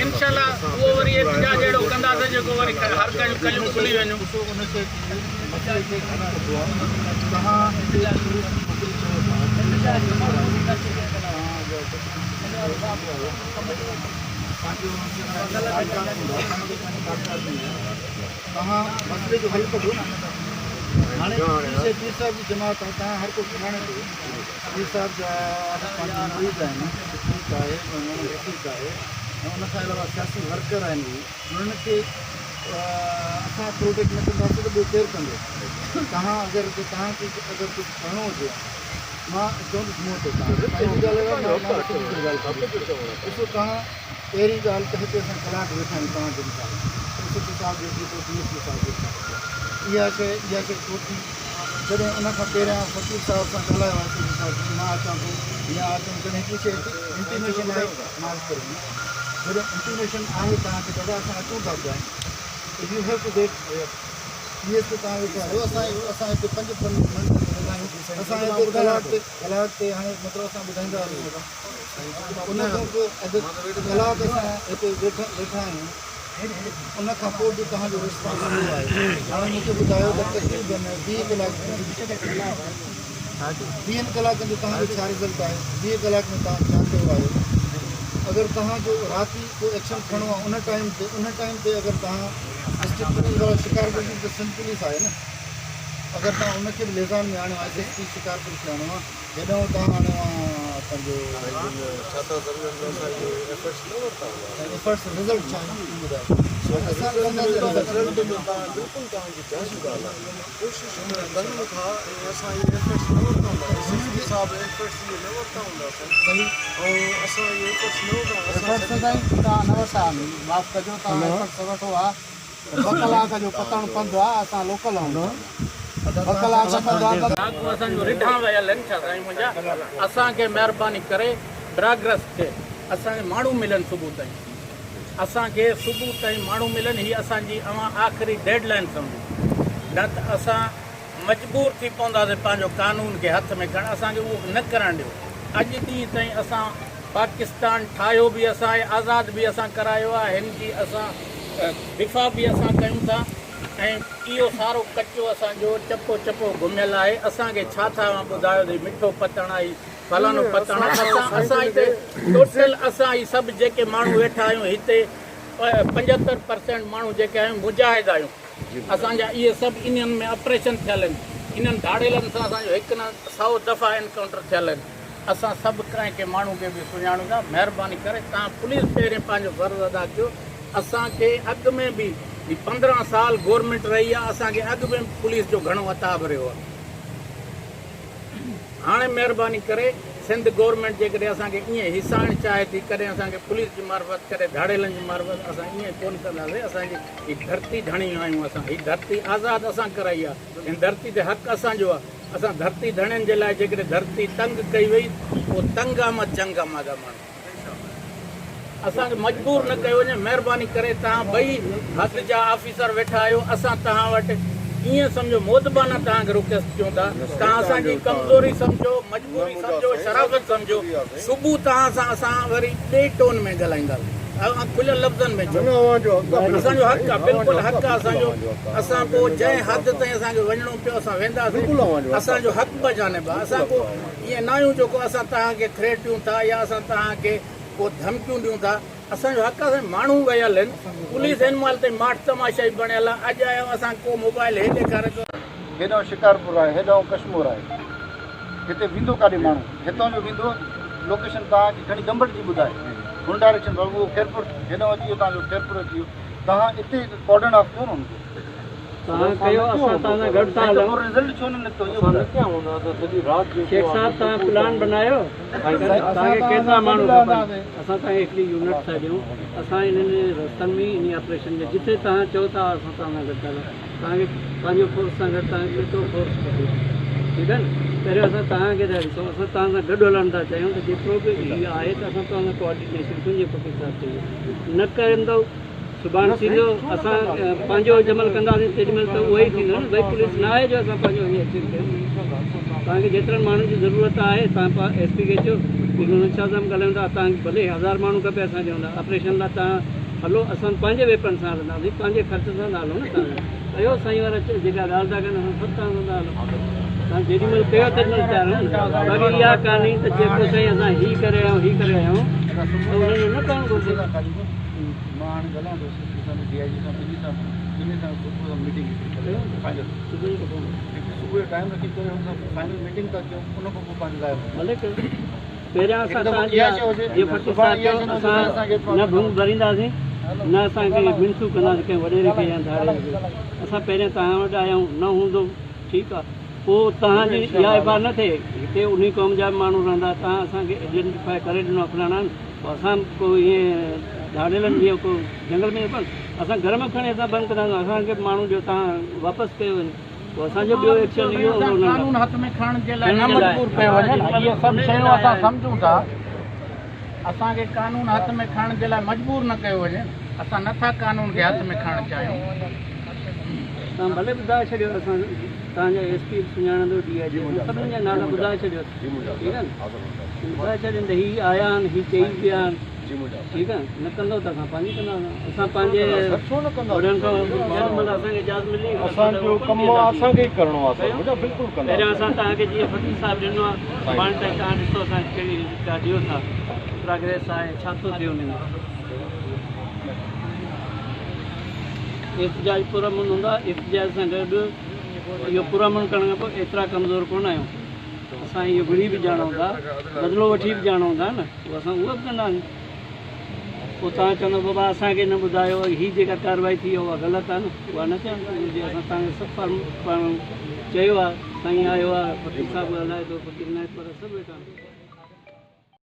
انشاء الله اهو وري احتجاج اهڙو ڪنداسين جيڪو وري هر ڪنهن جون ڪليون کلي وينديون. توهان مسئلي جو حل ڪڍو نه هاڻي پير صاحب جي جماعت آهي توهان هر ڪو سڃاڻي ٿو پير صاحب جا پنهنجا مريد آهن صديق آهي محمد رفيق آهي ۽ ان کان علاوه سياسي ورڪر آهن اهي انهن کي اسان پروٽيڪٽ نه ڪنداسين ته ٻيو ڪير ڪندو توهان اگر توهان کي اگر ڪجهه ڪرڻو هجي مان چوندس منهن تي توهان پنهنجي ڳالهه مان ڳالهه ڏسو توهان پهرين ڳالهه ته هتي اسان ڪلاڪ ويٺا آهيون توهان جن سان ايس ايچ او صاحب ويٺي ٿو ڊي ايس پي صاحب ويٺو اها شيء اها شيء ڇو ٿي جڏهن ان کان پهريان فقير صاحب سان ڳالهايو آهي ايس ايچ او صاحب سان مان اچان ٿو يا اچون جڏهن هڪڙي شيء هتي انٽيميشن آهي معاف ڪريو جڏهن انٽيميشن آهي توهان کي دادا اسان اچون ٿا پيا ته you have to wait D S P توهان ويٺا آهيو اسان اسان هتي پنج پنج منٽ ويٺا آهيون اسان هتي ڪلاڪ تي ڪلاڪ تي هاڻي مطلب اسان ٻڌائيندا هلون ان کان پوء اڌ ڪلاڪ اسان هتي ويٺا ويٺا آهيون ان کان پوء به توهان جو رسپانس اهو آهي هاڻي مون کي ٻڌايو ته تقريبن 20 ڪلاڪ 20 ڪلاڪن جو توهان جو ڇا رزلٽ آهي 20 ڪلاڪ ۾ توهان ڇا ڪيو آهي اگر توهان جو رات ئي ڪو ايڪشن کڻڻو آهي ان ٽائيم تي ان ٽائيم تي اگر توهان ڊسٽرڪٽ پوليس وارا شڪارپور جي ته سنڌ پوليس آهي نه اگر توهان ان کي به ليزان ۾ آڻيو ايس ايس پي شڪارپور کي آڻيو آهي جڏهن اتان آڻيو آ پنهنجو. سائين جن ڇا ٿا سمجهن ته اسان اهي ايفرٽس نه ورتا هوندا. سائين ايفرٽس رزلٽ ڇا آهن اهو ٻڌايو. اسان رزلٽ ۾ توهان بلڪل توهان جي جائز ڳالهه آهي ڪوشش ڪن ٿا ۽ اسان اهي ايفرٽس نه ورتا هوندا ايس ايس پي صاحب ايفرٽس اهي نه ورتا هوندا سائين ۽ اسان اهي ايفرٽس نه ورتا ايفرٽس سائين توهان نه ورتا آهن معاف ڪجو توهان ايفرٽس وٺو ها ته ٻه ڪلاڪ جو پتڻ پنڌ آ اسان لوڪل آهيون ٻه ڪلاڪ پنڌ آ ته. لاڳو اسان جون رڍان ويل آهن ڇا سائين منهنجا اسان کي مهرباني ڪري پراگرس ٿئي اسان کي ماڻهو ملن صبح تائين اسان کي صبح تائين ماڻهو ملن هي اسان جي اوهان آخري ڊيڊ لائن سمجهو نه ته اسان مجبور ٿي پونداسين پنهنجو قانون کي هٿ ۾ کڻڻ اسان کي اهو نه ڪرڻ ڏيو اڄ ڏينهن تائين اسان پاڪستان ٺاهيو به اسان آهي آزاد به اسان ڪرايو آهي هن جي اسان دفاع به اسان ڪيون ٿا ۽ اهو سارو ڪچو اسان جو چپو چپو گهميل آهي اسان کي ڇا ٿا اوهان ٻڌايو ته هي مٺو پتڻ آهي فلاڻو پتڻ آهي اسان اسان هتي ٽوٽل اسان هي سڀ جيڪي ماڻهو ويٺا آهيون هتي 75 پرسينٽ ماڻهو جيڪي آهيون مجاهد آهيون اسان جا اهي سڀ انهن ۾ آپريشن ٿيل آهن انهن ڌاڙيلن سان اسان جو هڪ نه سئو دفعا انڪائونٽر ٿيل آهن اسان سڀ ڪنهن کي ماڻهو کي به سڃاڻون ٿا مهرباني ڪري توهان پوليس پهرين پنهنجو فرض ادا ڪيو اسان کي اڳ ۾ به هي 15 سال گورنمينٽ رهي آهي اسان کي اڳ ۾ به پوليس جو گهڻو عتاب رهيو آهي هاڻي مهرباني ڪري سنڌ گورنمينٽ جيڪڏهن اسان کي ائين هيسائڻ چاهي ٿي ڪڏهن اسان کي پوليس جي معرفت ڪڏهن ڌاڙيلن جي معرفت اسان ائين ڪونه ڪنداسين اسان جي هي ڌرتي ڌڻي آهيون اسان هي ڌرتي آزاد اسان ڪرائي آهي هن ڌرتي تي حق اسان جو آهي اسان ڌرتي ڌڻين جي لاء جيڪڏهن ڌرتي تنگ ڪئي وئي پوء تنگ آمد جنگ آماده ماڻهو اسان کي مجبور نه ڪيو وڃي مهرباني ڪري توهان ٻئي حد جا آفيسر ويٺا آهيو اسان توهان وٽ ائين سمجهو مودبانه توهان کي رڪويسٽ ڪيون ٿا توهان اسان جي ڪمزوري سمجهو مجبوري سمجهو شرافت سمجهو صبح توهان سان اسان وري ٻئي ٽون ۾ ڳالهائينداسين اوهان کليل لفظن ۾ چئو اسان جو حق آهي بلڪل حق آهي اسان جو اسان پوء جنهن حد تائين اسان کي وڃڻو پيو اسان وينداسين اسان جو حق بجانب آهي اسان ڪو ائين نه آهيون جو ڪو اسان توهان کي ٿريٽ ڏيون ٿا يا اسان توهان کي ڪو ڌمڪيون ڏيون ٿا اسان جو حق آهي سائين ماڻهو ويل آهن پوليس هن مهل تائين ماٺ تماشائي بڻيل آهي اڄ آيا آهيون اسان ڪو موبائل هي ڏيکاري ٿو. هيڏانهن شڪارپور آهي هيڏانهن ڪشمور آهي هتي ويندو ڪاڏي ماڻهو هتان جو ويندو لوڪيشن توهان کي کڻي گمبٽ جي ٻڌائي هن ڊائريڪشن اهو خيرپور هيڏانهن اچي ويو توهان جو خيرپور اچي ويو توهان اتي ڪارڊن آف ڪيو نه هن کي. توهان ڪيو اسان توهان سان گڏ ٿا هلون. شيخ صاحب توهان پلان بنايو توهان کي ڪيترا ماڻهو کپن اسان توهان کي هڪڙي يونٽ ٿا ڏيون اسان انهن رستن ۾ انهي آپريشن ۾ جتي توهان چئو ٿا اسان توهان سان گڏ ٿا هلون توهان کي پنهنجو فورس سان گڏ توهان کي ڪيترو فورس کپي ٺيڪ آهي نه پهريون اسان توهان کي ٿا ڏسون اسان توهان سان گڏ هلڻ ٿا چاهيون ته جيترو به هي آهي ته اسان توهان سان ڪوآرڊينيشن ڪيون جيئن فقير صاحب چيو نه ڪندو. سڀاڻي ٿيندو اسان پنهنجو جمل ڪنداسين تيڏي مهل ته اهو ئي ٿيندو نه ڀئي پوليس نه آهي جو اسان پنهنجو وڃي ايڪشن ڪيون. توهان کي جيترن ماڻهن جي ضرورت آهي توهان ايس پي کي چئو پير محمد شاهه صاحب ڳالهايون ٿا توهان کي ڀلي هزار ماڻهو کپي اسان چئون ٿا آپريشن لاء توهان هلو اسان پنهنجي ويپن سان هلنداسين پنهنجي خرچ سان ٿا هلون نه توهان ڪيو سائين وارا جيڪا ڳالهه ٿا ڪن اسان سڀ توهان سان ٿا هلون توهان جيڏي مهل ڪيو تيڏي مهل تيار آهيون نه باقي اها ڪهاڻي ته جيڪو سائين اسان هي ڪري آيا آهيون هي ڪري آيا آهيون ته انهن جو نه ڪرڻ گهرجي. مان هاڻي ڳالهايان ٿو ايس ايس پي سان ڊي I جي سان ٻنهي سان ٻنهي سان صبح سان ميٽنگ هڪڙي ڪري فائنل صبح جو ڪڍو هڪڙي صبح جو ٽائيم رکي ڪري هن سان فائنل ميٽنگ ٿا ڪيون ان کان پوء پنهنجو ظاهر ڀلي ڪيو پهريان اسان توهان جي جيئن فقير صاحب چيو اسان نه ڀنگ ڀرينداسين نه اسان کي منٿون ڪنداسين ڪنهن وڏيري کي يا ڌاڙيل کي اسان پهريان توهان وٽ آيا آهيون نه هوندو ٺيڪ آهي پوء توهان جي اها عبارت نه ٿئي هتي انهي قوم جا به ماڻهو رهندا توهان اسان کي آئيڊينٽيفائي ڪري ڏنو آهي فلاڻا آهن پوء اسان ڪو ائين ڌاڙيلن جيئن ڪو جنگل ۾ ڪونه اسان گهر ۾ کڻي اسان بند ڪنداسين اسان کي ماڻهو ڏيو توهان واپس ڪيو وڃي پوء اسان جو ٻيو ايڪشن اهو هوندو انهن قانون هٿ ۾ کڻڻ جي لاء نه مجبور ڪيو وڃي اهي سڀ شيون اسان سمجهون ٿا اسان کي قانون هٿ ۾ کڻڻ جي لاء مجبور نه ڪيو وڃي اسان نه ٿا قانون کي هٿ ۾ کڻڻ چاهيون. توهان ڀلي ٻڌائي ڇڏيو اسان توهان جا ايس پي به سڃاڻندو ڊي I جي سڀني جا نالا ٻڌائي ڇڏيو ٺيڪ آهي نه ٻڌائي ڇڏين ته هي آيا آهن هي چئي ويا آهن ٺيڪ آهي نه ڪندو ته اسان پنهنجي ڪنداسين اسان پنهنجي وڏن کان جيڏي مهل اسان کي اجازت ملي اسان جو ڪم اسان کي ئي ڪرڻو آهي سر منهنجا بلڪل ڪنداسين. پهريان اسان توهان کي جيئن فقير صاحب ڏنو آهي سڀاڻي تائين توهان ڏسو اسان ڪهڙي ڪا ڏيو ٿا پراگريس آهي ڇا ٿو ٿئي ان ۾ احتجاج پرامن هوندو آهي احتجاج سان گڏ اهو پرامن ڪرڻ کان پوء ايترا ڪمزور ڪونه آهيون اسان اهو وڙهي به ڄاڻون ٿا بدلو وٺي به ڄاڻون ٿا نه پوء اسان اهو به ڪنداسين پوء توهان چوندو بابا اسان کي نه ٻڌايو هي جيڪا ڪارروائي ٿي اها غلط آهي نه اها نه ٿيڻ گهرجي اسان توهان کي سڀ پاڻ چيو آهي سائين آيو آهي فقير صاحب ڳالهائي ٿو فقير نائڪ وارا سڀ ويٺا آهن.